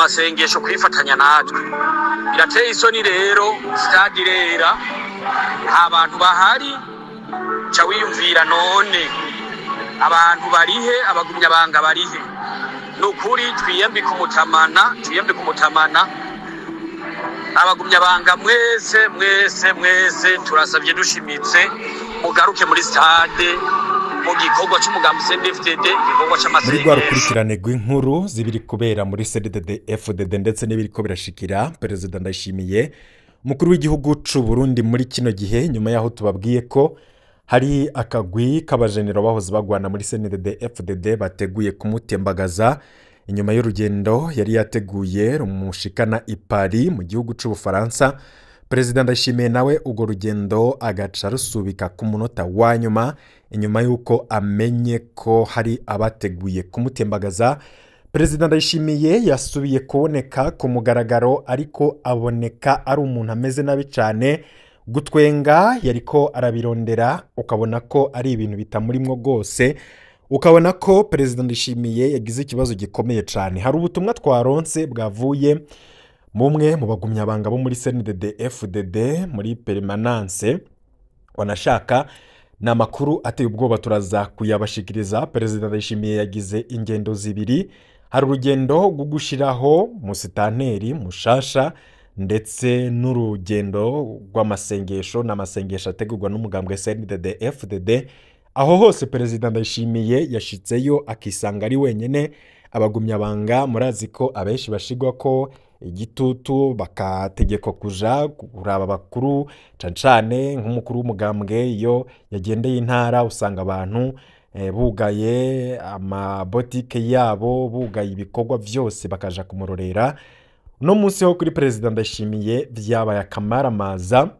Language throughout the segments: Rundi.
Masengesho kwifatanya natwe birateye isoni. Rero stade irera, nta bantu bahari. Ca wiyumvira, none abantu barihe? Abagumyabanga barihe? Ni ukuri, twiyambike umutamana, twiyambike umutamana. Abagumyabanga mwese, mwese, mwese, turasabye dushimitse, mugaruke muri stade mu gikorwa c'umugambi CNDD-FDD, igikorwa Muri rwa c'amasengesho. rukurikirane rw'inkuru zibiri kubera muri CNDD FDD ndetse n'ibiriko birashikira Perezida Ndayishimiye, umukuru w'igihugu c'u Burundi, muri kino gihe, nyuma yaho tubabwiye ko hari akagwi k'abajenero bahoze bagwana muri CNDD FDD bateguye kumutembagaza inyuma y'urugendo yari yateguye rumushikana i Paris mu gihugu c'Ubufaransa, Perezida Ndayishimiye nawe urwo rugendo agaca rusubika ku munota wa nyuma inyuma y'uko amenye ko hari abateguye kumutembagaza. Perezida Ndayishimiye yasubiye kuboneka ku mugaragaro, ariko aboneka ari umuntu ameze nabi cyane. Gutwenga yariko arabirondera, ukabona ko ari ibintu bitamurimwo rwose, ukabona ko Perezida Ndayishimiye yagize ikibazo gikomeye cyane. Hari ubutumwa twaronse bwavuye mumwe mu bagumyabanga bo muri CNDD FDD muri permanence, wanashaka ni amakuru ateye ubwoba, turaza kuyabashikiriza. Perezida Ndayishimiye yagize ingendo zibiri: hari urugendo rwo gushyiraho musitanteri mushasha, ndetse n'urugendo rw'amasengesho, n'amasengesho ategurwa n'umugambwe CNDD FDD. Aho hose Perezida Ndayishimiye yashitseyo akisanga ari wenyine. Abagumyabanga murazi ko abenshi bashigwa ko igitutu, bakategekwa kuja kuraba abakuru, cane cane nk'umukuru w'umugambwe. Iyo yagendeye intara, usanga abantu bugaye amabotike yabo, bugaye ibikorwa vyose, bakaja kumurorera. Uno munsi ho kuri Perezida Ndayishimiye vyabaye akamaramaza,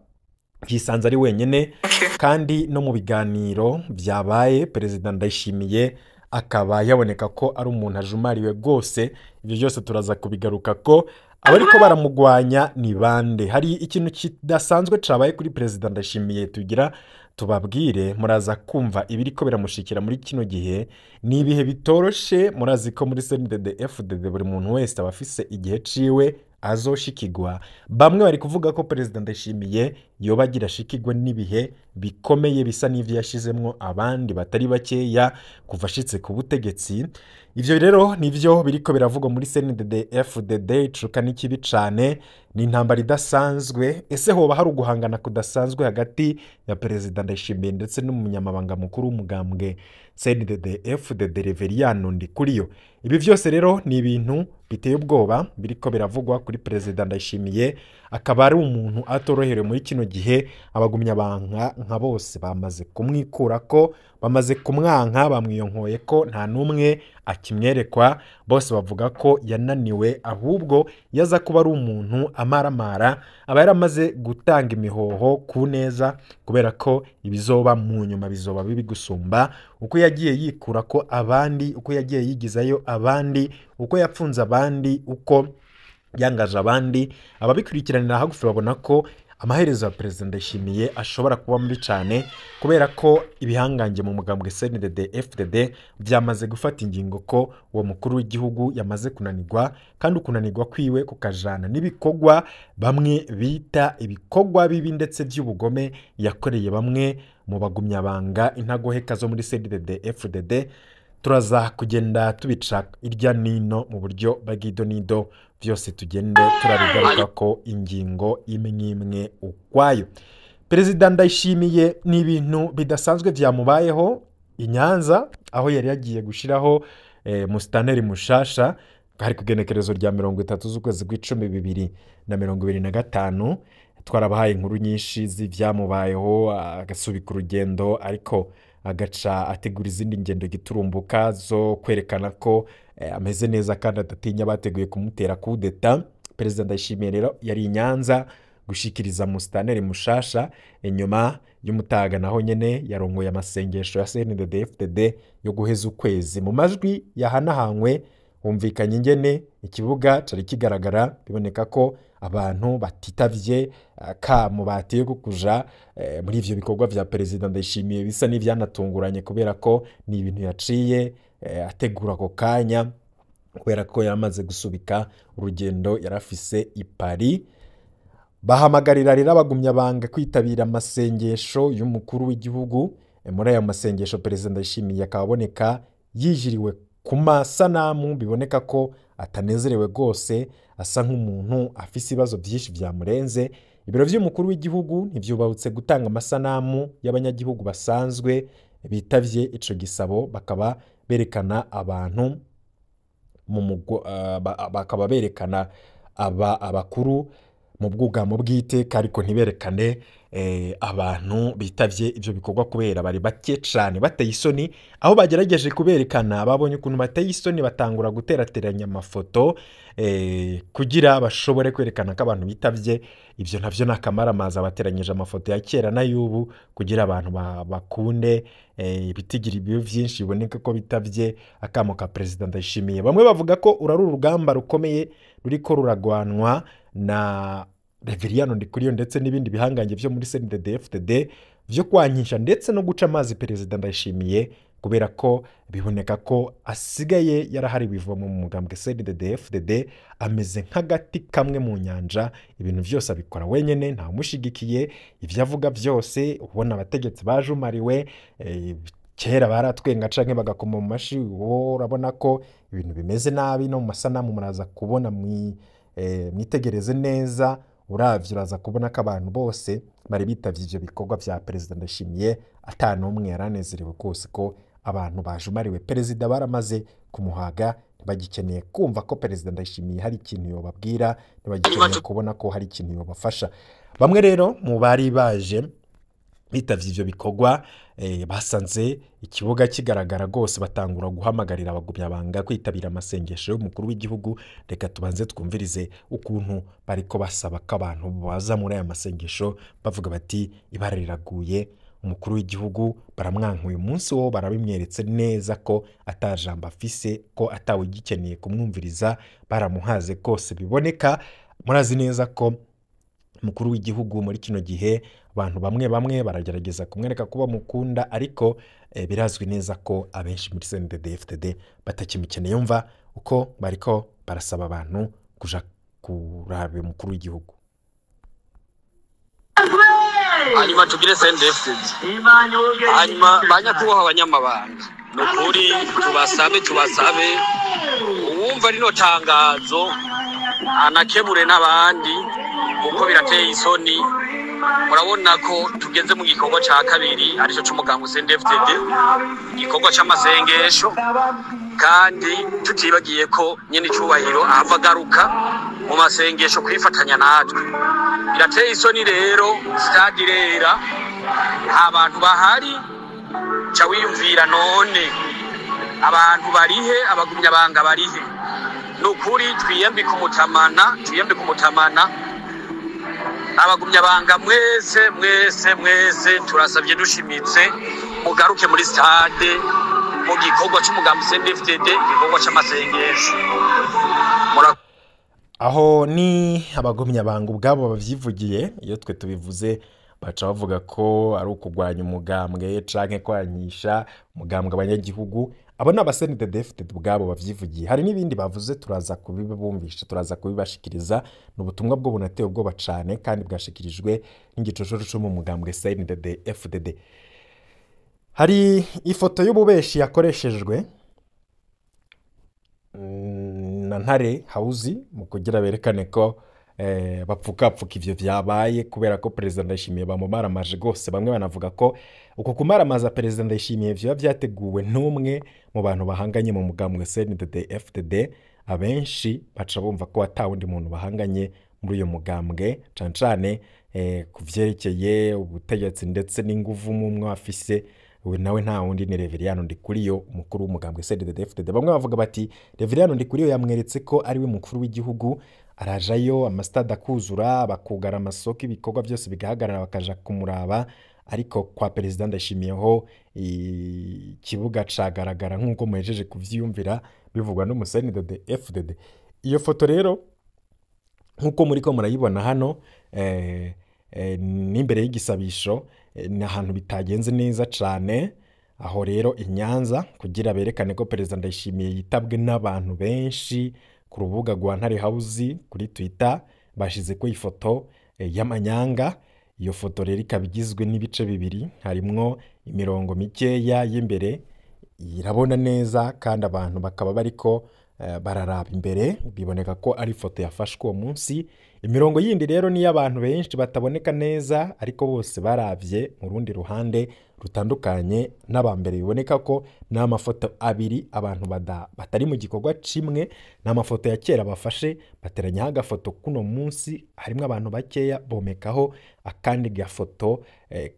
yisanze ari wenyine. Kandi no mu biganiro byabaye, Perezida Ndayishimiye akaba yaboneka ko ari umuntu ajumariwe rwose. Ibyo byose turaza kubigaruka ko abariko baramugwanya ni bande. Hari ikintu kidasanzwe cabaye kuri Perezida Ndayishimiye tugira tubabwire. Muraza kumva ibiriko biramushikira muri kino gihe. Ni ibihe bitoroshe. Murazi ko muri CNDD FDD buri muntu wese aba afise igihe ciwe azoshikigwa. Bamwe bari kuvuga ko Perezida Ndayishimiye yoba agira ashikigwe n'ibihe bikomeye bisa n'ivyo yashizemwo abandi batari bakeya kuva ashitse ku butegetsi. Ivyo rero nivyo biriko biravugwa muri CNDD FDD. Icuka ni kibi cane, ni intambara idasanzwe. Ese hoba hari uguhangana kudasanzwe hagati ya Perezida Ndayishimiye ndetse n'umunyamabanga mukuru w'umugambwe CNDD FDD, Reveriyano Ndikuriyo? Ibi vyose rero ni ibintu biteye ubwoba biriko biravugwa kuri Perezida Ndayishimiye, akaba ari umuntu atoroherewe muri kino gihe. Abagumyabanga nka bose bamaze kumwikurako, bamaze kumwanka, bamwiyonkoye ko nta n'umwe akimwerekwa. Bose bavuga ko yananiwe, ahubwo yaza kuba ari umuntu amaramara aba yaramaze gutanga imihoho ku neza, kubera ko ibizoba mu nyuma bizoba bibi gusumba uko yagiye yikura ko abandi, uko yagiye yigizayo abandi, uko yapfunze abandi, uko yangaje abandi. Ababikurikiranira hagufi babona ko amaherezo ya Perezida Ndayishimiye ashobora kuba mabi cyane, kubera ko ibihangange mu mugambwe CNDD FDD byamaze gufata ingingo ko uwo mukuru w'igihugu yamaze kunanirwa, kandi ukunanirwa kwiwe kukajana n'ibikorwa bamwe bita ibikorwa bibi ndetse by'ubugome yakoreye bamwe mu bagumyabanga intagoheka zo muri CNDD FDD. Turaza kugenda tubica irya nino mu buryo bw'idonido, byose tugende turabigaruka ko ingingo imwe imwe ukwayo. Perezida Ndayishimiye ni ibintu bidasanzwe byamubayeho i Nyanza, aho yari yagiye gushyiraho musitaneri mushasha. Hari ku igenekerezo rya 30 z'ukwezi kw'icumi 2025. Twarabahaye inkuru nyinshi z'ibyamubayeho, agasubika urugendo ariko agaca ategura izindi ngendo giturumbuka zo kwerekana ko ameze neza kandi adatinya bateguye kumutera kudeta. Perezida Ndayishimiye rero yari i Nyanza gushikiriza musitaneri mushasha. Inyuma y'umutaga naho nyene yarongoye amasengesho ya CNDD FDD yo guheza ukwezi. Mu majwi yahanahanywe humvikanye ingene ikibuga cari kigaragara, biboneka ko abantu batitavye akamo bateye ko kuja muri ivyo bikorwa vya Perezida Ndayishimiye, bisa n'ivyanatunguranye kubera ko ni ibintu yaciye ategura ako kanya. kubera ko yaramaze gusubika urugendo yarafise i Paris. Bahamagarira rero abagumyabanga kwitabira amasengesho y'umukuru w'igihugu. Muri ayo masengesho Perezida Ndayishimiye akaba aboneka yijiriwe ku masanamu, biboneka ko atanezerewe rwose, asa nk'umuntu afise ibibazo byinshi byamurenze. Ibiro vy'umukuru w'igihugu ntivyubahutse gutanga amasanamu y'abanyagihugu basanzwe bitavye ico gisabo, bakaba berekana abantu mu bakaba berekana abakuru mu bwugamo bw'iteka, ariko ntiberekane abantu bitavye ivyo bikorwa kubera bari bake cane, bateye isoni. Aho bagerageje kuberekana babonye ukuntu bateye isoni, batangura guterateranya amafoto kugira bashobore kwerekana ko abantu bitavye. Ivyo navyo n'akamaramaza, bateranyije amafoto ya kera n'ay'ubu kugira abantu bakunde ibitigira ibiyo vyinshi biboneka ko bitavye akamo ka Perezida Ndayishimiye. Bamwe bavuga ko uru ari urugamba rukomeye ruriko ruragwanwa na Reveriyano Ndikuriyo ndetse n'ibindi bihangange vyo muri CNDD-FDD vyo kwankisha ndetse no guca amazi Perezida Ndayishimiye, kubera ko biboneka ko asigaye yarahariwe ivomo mu mugambwe CNDD-FDD, ameze nk'agati kamwe mu nyanja, ibintu vyose abikora wenyene, nta umushigikiye, ivyo avuga vyose ubona abategetsi bajumariwe. Kera baratwenga canke bagakoma mu mashi, uwo urabona ko ibintu bimeze nabi. No mu masanamu muraza kubona, mwitegereze neza, uravye uraza kubona ko abantu bose bari bitavye ivyo bikorwa vya Perezida Ndayishimiye ata n'umwe yaranezerewe rwose, ko abantu bajumariwe. Perezida baramaze kumuhaga, ntibagikeneye kumva ko Perezida Ndayishimiye hari ikintu yobabwira, ntibagikeneye kubona ko hari ikintu yobafasha. Bamwe rero mu bari baje bitavye ivyo bikorwa basanze ikibuga kigaragara rwose, batangura guhamagarira abagumyabanga kwitabira amasengesho y'umukuru w'igihugu. Reka tubanze twumvirize ukuntu bariko basaba ko abantu baza muri aya masengesho, bavuga bati ibara riraguye, umukuru w'igihugu baramwanka uyu munsi, wo barabimweretse neza ko atajambo afise, ko atawe ugikeneye kumwumviriza, baramuhaze rwose biboneka. Murazi neza ko umukuru w'igihugu muri kino gihe abantu bamwe bamwe baragerageza kumwereka ko bamukunda, ariko birazwi neza ko abenshi muri CNDD-FDD batakimukeneye. Yumva uko bariko barasaba abantu kuja kuraba umukuru w'igihugu. Hanyuma tugire CNDD-FDD, hanyuma ba nyakubahwa abanyamabanga, ni ukuri tubasabe, tubasabe uwumva rino tangazo anakebure n'abandi, kuko birateye isoni. Murabona ko tugeze mu gikorwa ca kabiri, arico c'umugambi CNDD-FDD, igikorwa c'amasengesho, kandi tutibagiye ko nyene icubahiro ahava agaruka mu masengesho kwifatanya natwe. Birateye isoni rero, stade irera, nta bantu bahari. Ca wiyumvira none abantu barihe? Abagumyabanga barihe? Ni ukuri twiyambike umutamana, twiyambike umutamana. Abagumyabanga mwese, mwese, mwese, turasabye dushimitse mugaruke muri stade mu gikorwa c'umugambi CNDD-FDD, igikorwa c'amasengesho. Aho ni abagumyabanga ubwabo bavyivugiye. Iyo twe tubivuze baca bavuga ko ari ukugwanya umugambwe canke kwankisha umugambwe abanyagihugu. Abo ni aba CNDD-FDD ubwabo bavyivugiye. Hari n'ibindi bavuze, turaza kubibumvisha, turaza kubibashikiriza. Ni ubutumwa bwo bunateye ubwoba cane kandi bwashikirijwe n'igicoco co mu mugambwe CNDD-FDD. Hari ifoto y'ububeshi yakoreshejwe na Ntare Hawuzi mu kugira berekane ko bapfukapfuka ivyo vyabaye, kubera ko Perezida Ndayishimiye bamumaramaje rwose. Bamwe banavuga ko uko kumaramaza Perezida Ndayishimiye vyoba vyateguwe n'umwe mu bantu bahanganye mu mugambwe CNDD FDD. Abenshi baca bumva ko ata wundi muntu bahanganye muri uyu mugambwe, cane cane ku vyerekeye ubutegetsi ndetse n'inguvu mumwe afise, we nawe nta wundi ni Reveriyano Ndikuriyo, umukuru w'umugambwe CNDD FDD. Bamwe bavuga bati Reveriyano Ndikuriyo yamweretse ko ari we mukuru w'igihugu, arajayo amasitade akuzura, bakugara amasoko, ibikorwa byose bigahagarara, bakaja kumuraba. Ariko kwa Perezida Ndayishimiyeho ikibuga cagaragara, nk'uko muhejeje kuvyiyumvira bivugwa n'umu CNDD FDD. Iyo foto rero nk'uko muriko murayibona hano, n'imbere y'igisabisho, ni ahantu bitagenze neza cane. Aho rero i Nyanza kugira berekane ko Perezida Ndayishimiye yitabwe n'abantu benshi, ku rubuga rwa Ntare House kuri Twitter bashize ko ifoto y'amanyanga. Iyo foto rero ikaba igizwe n'ibice bibiri, harimwo imirongo mikeya y'imbere irabona neza kandi abantu bakaba bariko bararaba imbere, biboneka ko ari ifoto yafashwe uwo munsi. Imirongo yindi rero ni iy'abantu benshi bataboneka neza ariko bose baravye mu rundi ruhande rutandukanye n'abambere, biboneka ko ni amafoto abiri abantu batari mu gikorwa kimwe, ni amafoto ya kera bafashe bateranyaho agafoto kuno munsi harimwo abantu bakeya, bomekaho akandi gafoto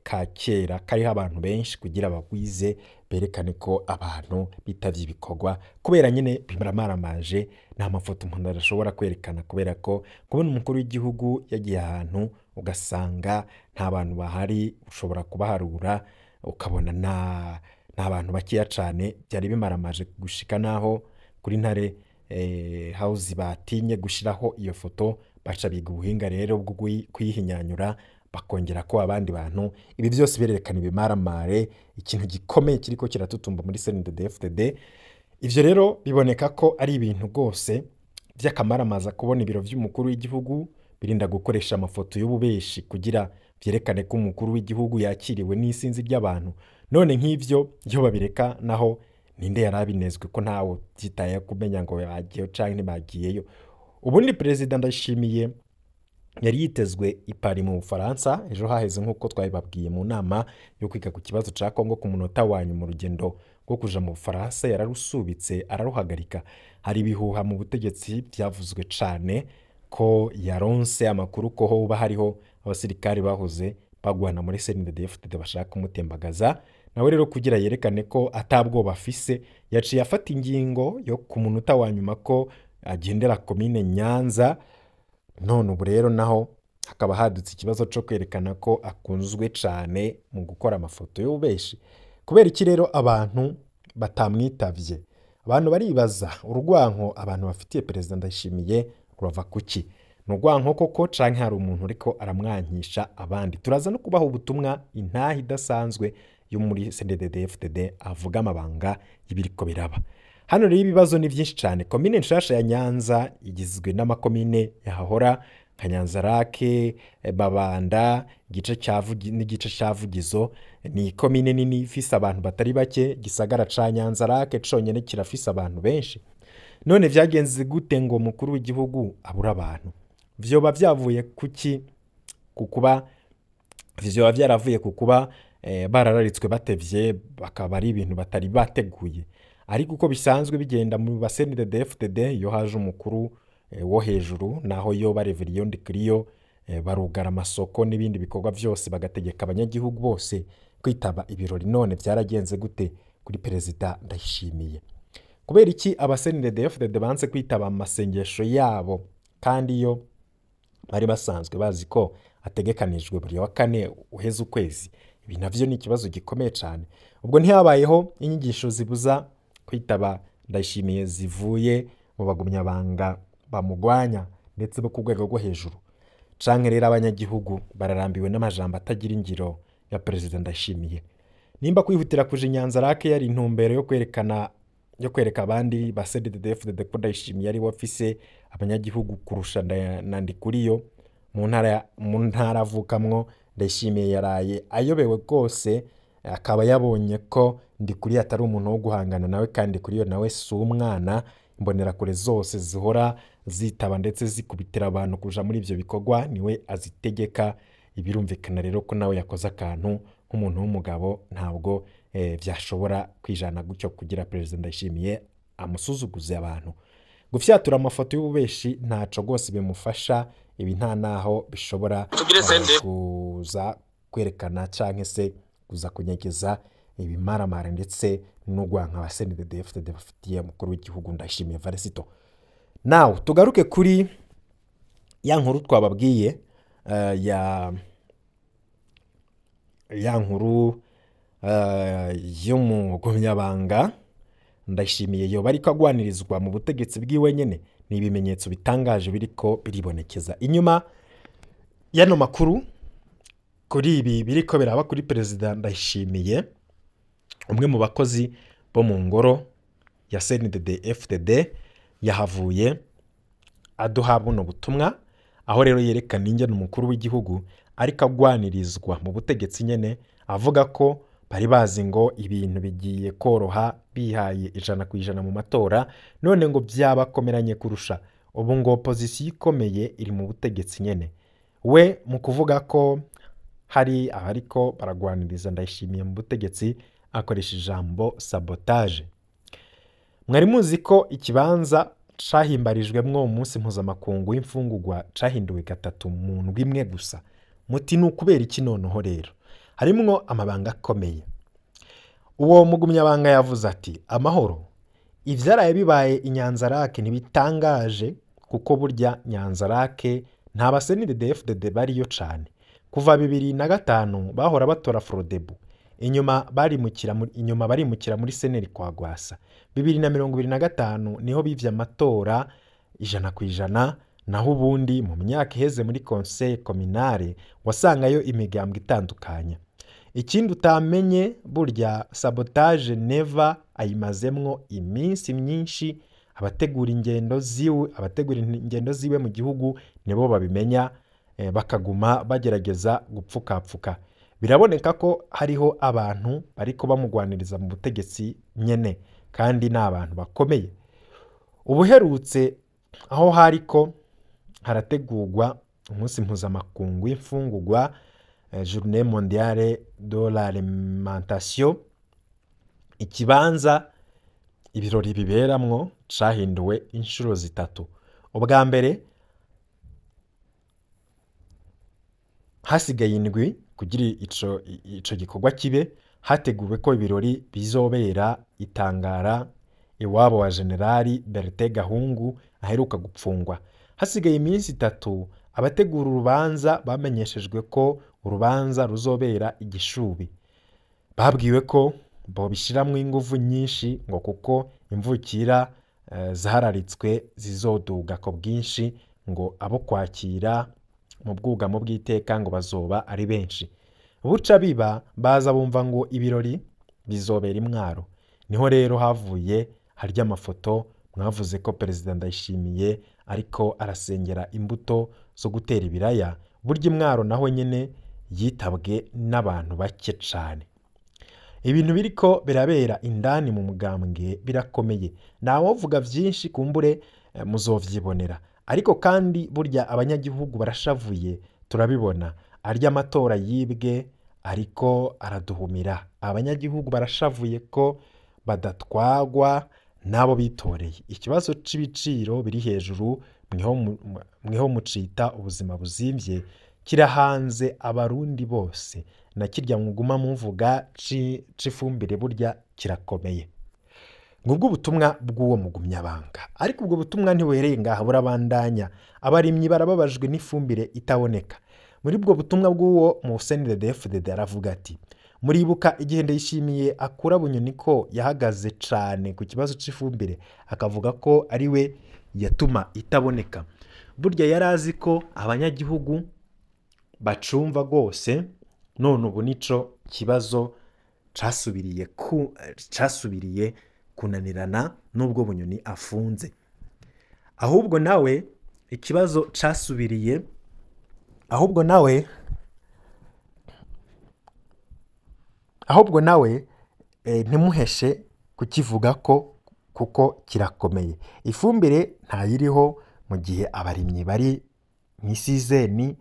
ka kera kariho abantu benshi kugira bagwize berekane ko abantu bitavye ibikorwa, kubera nyine biramaramaje. Ni amafoto umuntu adashobora kwerekana kubera ko kubona umukuru w'igihugu yagiye ahantu ugasanga nta bantu bahari, ushobora kubaharura ukabona nta bantu bakeya cane. Byari bimaramaje gushika naho kuri Ntare House batinye gushiraho iyo foto, baca biga ubuhinga rero bwo kuyihinyanyura bakongera ko abandi bantu. Ibi byose birerekana ibimaramare, ikintu gikomeye kiriko kiratutumba muri CNDD-FDD. Ivyo rero biboneka ko ari ibintu rwose by'akamaramaza kubona ibiro vy'umukuru w'igihugu birinda gukoresha amafoto y'ububeshi kugira vyerekane ko umukuru w'igihugu yakiriwe n'isinzi ry'abantu. None nk'ivyo iyo babireka naho ninde yarabinezwe ko ntawe byitaye kumenya ngo bagiyeyo canke ntibagiyeyo. Ubundi Perezida Ndayishimiye yari yitezwe i Paris mu Bufaransa ejo haheze, nk'uko twabibabwiye mu nama yo kwiga ku kibazo ca Kongo. Ku munota wa nyuma urugendo rwo kuja mu Bufaransa yararusubitse, araruhagarika. Hari ibihuha mu butegetsi byavuzwe cane ko yaronse amakuru ko hoba hariho abasirikari bahoze bagwana muri CNDD-FDD bashaka kumutembagaza. Nawe rero kugira yerekane ko atabwoba afise, yaciye afata ingingo yo ku munota wa nyuma ko agendera komine Nyanza. None ubu rero naho hakaba hadutse ikibazo cyo kwerekana ko akunzwe cane mu gukora amafoto y'ububeshi. Kubera iki rero abantu batamwitavye? Abantu baribaza urwanko abantu bafitiye Perezida Ndayishimiye rurava kuki? Ni urwanko koko canke hari umuntu uriko aramwankisha abandi? Turaza no kubaha ubutumwa intahe idasanzwe yo muri CNDD-FDD avuga amabanga y'ibiriko biraba. Hano rero ibibazo ni byinshi cyane. Komine nshasha ya Nyanza igizwe n'amakomine yahahora nka Nyanza-Rake, Babanda, igice cya n'igice cya Vugizo. Ni komine nini ifise abantu batari bake. Gisagara ca Nyanza-Rake conyene kirafise abantu benshi. None vyagenze gute ngo umukuru w'igihugu abura abantu? Vyoba vyavuye kuki? Kukuba vyoba vyaravuye kukuba barararitswe batevye, bakaba ari ibintu batari bateguye. Ariko uko bisanzwe bigenda mu ba CNDD-FDD, iyo haje umukuru wo hejuru, naho yo bareveriyo ndikiriyo, barugara amasoko n'ibindi bikorwa byose, bagategeka abanyagihugu bose kwitaba ibirori. None byaragenze gute kuri Perezida Ndayishimiye? Kubera iki aba CNDD-FDD banse kwitaba amasengesho yabo kandi yo bari basanzwe bazi ko ategekanijwe buri wa kane uheze ukwezi? Ibi navyo ni ikibazo gikomeye cyane. Ubwo ntihabayeho inyigisho zibuza kwitaba Ndayishimiye zivuye mu bagumyabanga bamugwanya ndetse bo ku rwego rwo hejuru? Canke rero abanyagihugu bararambiwe n'amajambo atagira ingiro ya Perezida Ndayishimiye? Nimba kwihutira kuja i Nyanza-Rake yari intumbero yo kwerekana, yo kwereka abandi ba CNDD-FDD ko Ndayishimiye ari we afise abanyagihugu kurusha na Ndikuriyo mu ntara avukamwo, Ndayishimiye yaraye ayobewe rwose, akaba yabonye ko Ndikuriyo atari umuntu wo guhangana nawe, kandi Ndikuriyo nawe si umwana. Imbonerakure zose zihora zitaba ndetse zikubitira abantu kuja muri ivyo bikorwa niwe azitegeka. Ibirumvikana rero ko nawe yakoze akantu nk'umuntu w'umugabo, ntabwo vyashobora kwijana gutyo kugira Perezida Ndayishimiye amusuzuguze abantu. Gufyatura amafoto y'ububeshi ntaco rwose bimufasha, ibi nta naho bishobora Tugire sende. kuza kwerekana canke se kuza kunyegeza ibimaramara ndetse n'urwanka ba CNDD-FDD bafitiye umukuru w'igihugu Ndayishimiye Varisito. Now tugaruke kuri ya nkuru twababwiye, ya nkuru y'umugumyabanga Ndayishimiye yoba ariko agwanirizwa mu butegetsi bwiwe nyene. Ni ibimenyetso bitangaje biriko biribonekeza inyuma y'ano makuru kuri ibi biriko biraba kuri Perezida Ndayishimiye. Umwe mu bakozi bo mu ngoro ya CNDD-FDD yahavuye aduha buno butumwa, aho rero yerekana ingene umukuru w'igihugu ariko agwanirizwa mu butegetsi nyene, avuga ko bari bazi ngo ibintu bigiye koroha bihaye 100% mu matora, none ngo byabakomeranye kurusha ubu, ngo opozisiyo ikomeye iri mu butegetsi nyene. We mu kuvuga ko hari abariko baragwaniriza Ndayishimiye mu butegetsi, akoresha ijambo sabotage. Mwari muzi ko ikibanza cahimbarijwemwo umunsi mpuzamakungu w'imfungurwa cahinduwe gatatu mu ndwi imwe gusa? Muti ni ukubera iki? Noneho rero harimwo amabanga akomeye. Uwo mugumyabanga yavuze ati: amahoro, ivyaraye bibaye i Nyanzarake ntibitangaje, kuko burya Nyanzarake nta ba CNDD-FDD bariyo cane. Kuva 2005 bahora batora Frodebu, inyuma barimukira muri Seneri kwa Gwasa. 2025 niho bivye amatora 100%, naho ubundi mu myaka iheze muri Conseil Communale wasangayo imigambwe itandukanye. Ikindi utamenye, burya sabotage Neva ayimazemwo iminsi myinshi. Abategura ingendo ziwe mu gihugu nibo babimenya, bakaguma bagerageza gupfukapfuka. Biraboneka ko hariho abantu bariko bamugwaniriza mu butegetsi nyene, kandi ni abantu bakomeye. Ubuherutse aho hariko harategurwa umunsi mpuzamakungu w'imfungurwa, Journée mondiale de l'alimentation, ikibanza ibirori biberamwo cahinduwe inshuro zitatu. Ubwa mbere hasigaye indwi kugira ico gikorwa kibe, hateguwe ko ibirori bizobera itangara iwabo wa Generali Bertin Gahungu aheruka gupfungwa. Hasigaye iminsi 3, abategura urubanza bamenyeshejwe ko urubanza ruzobera igishubi. Babwiwe ko bobishiramwo inguvu nyinshi, ngo kuko imvukira zahararitswe zizoduga ku bwinshi, ngo abo kwakira mu bwugamo bw'iteka ngo bazoba ari benshi. Buca biba, baza bumva ngo ibirori bizobera imwaro. Niho rero havuye harya amafoto mwavuze ko Perezida Ndayishimiye ariko arasengera imbuto zo gutera ibiraya. Burya imwaro naho nyene yitabwe n'abantu bake cane. Ibintu biriko birabera indani mu mugambwe birakomeye, ntawovuga vyinshi, kumbure muzovyibonera. Ariko kandi burya abanyagihugu barashavuye, turabibona. Arya amatora yibwe ariko araduhumira. Abanyagihugu barashavuye ko badatwagwa n'abo bitoreye. Ikibazo c'ibiciro biri hejuru, mweho mucita ubuzima buzimvye, kirahanze abarundi bose. Na kirya muguma muvuga c'ifumbire burya kirakomeye. Ngubwo ubutumwa bw'uwo mugumyabanga. Ariko ubwo butumwa ntibuhereye ngaha, burabandanya. Abarimyi barababajwe n'ifumbire itaboneka. Muri ubwo butumwa bw'uwo mu CNDD-FDD aravuga ati: muribuka igihe Ndayishimiye akura Bunyoni ko yahagaze cane ku kibazo c'ifumbire, akavuga ko ari we yatuma itaboneka. Burya yari azi ko abanyagihugu bacumva rwose. None ubu nico kibazo casubiriye kunanirana n'ubwo Bunyoni afunze. Ahubwo nawe ikibazo casubiriye, ahubwo nawe ntimuheshe kukivuga ko kuko kirakomeye. Ifumbire ntayiriho mu gihe abarimyi bari mu isizeni.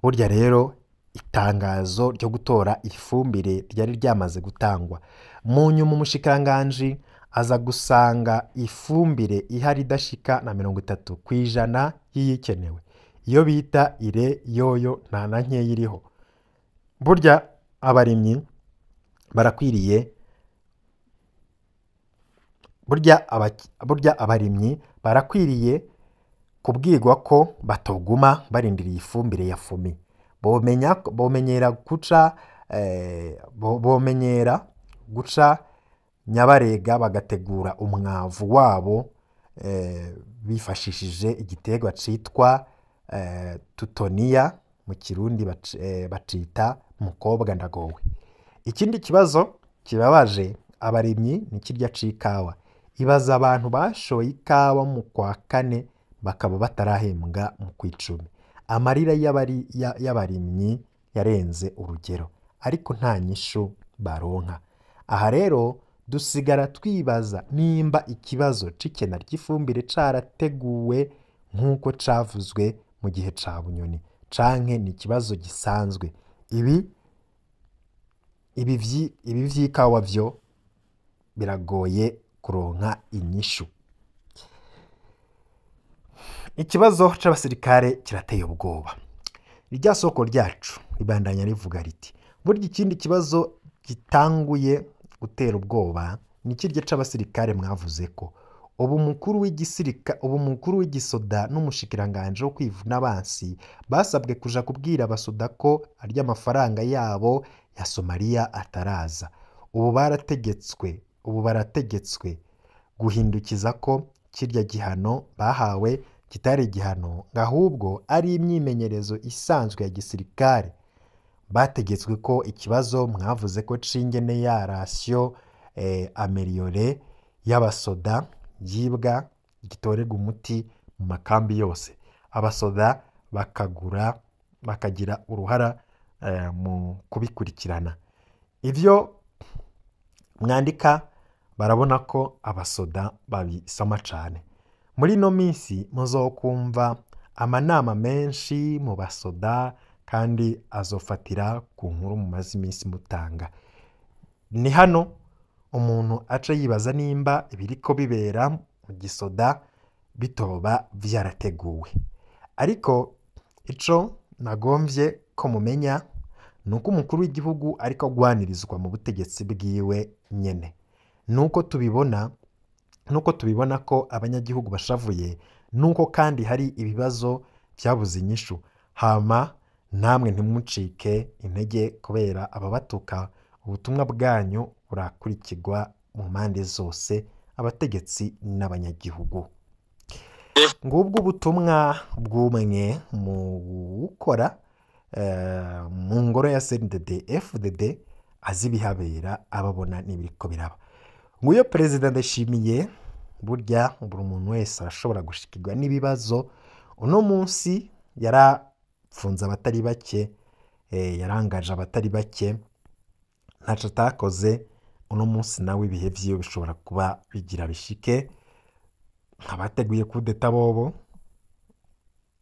Burya rero itangazo ryo gutora ifumbire ryari ryamaze gutangwa. Mu nyuma umushikiranganji aza gusanga ifumbire ihari idashika na 30% y'iyikenewe. Iyo bita urée yoyo nta na nkeya iriho. Burya abarimyi barakwiriye, burya abarimyi barakwiriye kubwirwa ko batoguma barindiriye ifumbire ya FOMI. Bomenya bomenyera guca bomenyera guca nyabarega, bagategura umwavu wabo bifashishije igiterwa citwa tutoniya, mu Kirundi bacita mukobwa ndagowe. Ikindi kibazo Kibabaje abarimyi ni kirya c'ikawa. Ibaza abantu bashoye ikawa mu kwa kane bakaba batarahembwa mu kw'icumi. Amarira y'abarimyi yarenze urugero, ariko nta nyishu baronka. Aha rero dusigara twibaza nimba ikibazo c'ikena ry'ifumbire carateguwe nk'uko cavuzwe mu gihe ca Bunyoni, canke ni ikibazo gisanzwe. Ibi vy'ikawa vyo biragoye kuronka inyishu. Ikibazo c'abasirikare kirateye ubwoba. Rya soko ryacu ribandanya rivuga riti: burya ikindi kibazo gitanguye gutera ubwoba ni kirya c'abasirikare mwavuze ko ubu mukuru w'igisirika, ubu mukuru w'igisoda n'umushikiranganje wo kwivuna abansi basabwe kuja kubwira abasoda ko arya amafaranga yabo ya Somalia ataraza. Ubu barategetswe guhindukiza ko kirya gihano bahawe kitari igihano, ahubwo ari imyimenyerezo isanzwe ya gisirikare. Bategetswe ko ikibazo mwavuze ko c'ingene ya ration améliorée y'abasoda yibwa gitorerwa umuti mu makambi yose, abasoda bakagira uruhara mu kubikurikirana. Ivyo mwandika barabona ko abasoda babisoma cane. Muri ino minsi muzokumva amanama menshi mu basoda, kandi azofatira ku nkuru mumaze iminsi mutanga. Ni hano umuntu aca yibaza nimba ibiriko bibera mu gisoda bitoba vyarateguwe. Ariko ico nagomvye ko mumenya nuko umukuru w'igihugu ariko agwanirizwa mu butegetsi bwiwe nyene. Nuko tubibona ko abanyagihugu bashavuye, nuko kandi hari ibibazo vyabuze inyishu. Hama namwe ntimucike intege kubera ababatuka, ubutumwa bwanyu burakurikirwa mu mpande zose, abategetsi n'abanyagihugu. Ngubwo ubutumwa bw'umwe mu gukora mu ngoro ya CNDD FDD azi ibihabera, ababona n'ibiriko biraba. Nguyo Perezida Ndayishimiye, burya buri muntu wese arashobora gushikirwa n'ibibazo. Uno munsi yarapfunze abatari bake, yarangaje abatari bake, ntaco atakoze. Uno munsi nawe ibihe vyiwe bishobora kuba bigira bishike. Abateguye kudeta bobo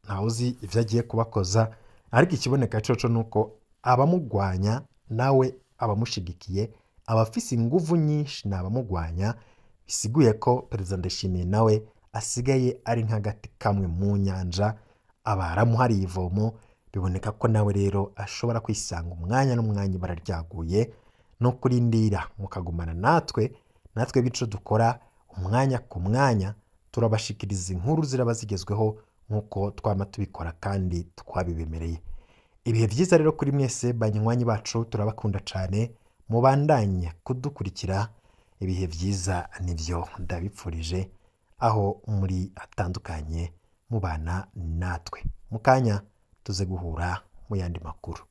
ntawuzi ivyo agiye kubakoza, ariko ikiboneka coco nuko abamugwanya nawe abamushigikiye, abafise inguvu nyinshi n'abamugwanya. Bisiguye ko Perezida Ndayishimiye nawe asigaye ari nk'agati kamwe mu nyanja, abaramuhariye ivomo. Biboneka ko nawe rero ashobora kwisanga umwanya n'umwanya ibara ryaguye. No kurindira mukagumana natwe, natwe bico dukora umwanya ku mwanya, turabashikiriza inkuru ziraba zigezweho nk'uko twama tubikora kandi twabibemereye. Ibihe vyiza rero kuri mwese banywanyi bacu, turabakunda cane, mubandanye kudukurikira. Ibihe vyiza nivyo ndabipfurije aho muri hatandukanye mubana natwe. Mukanya tuze guhura mu yandi makuru.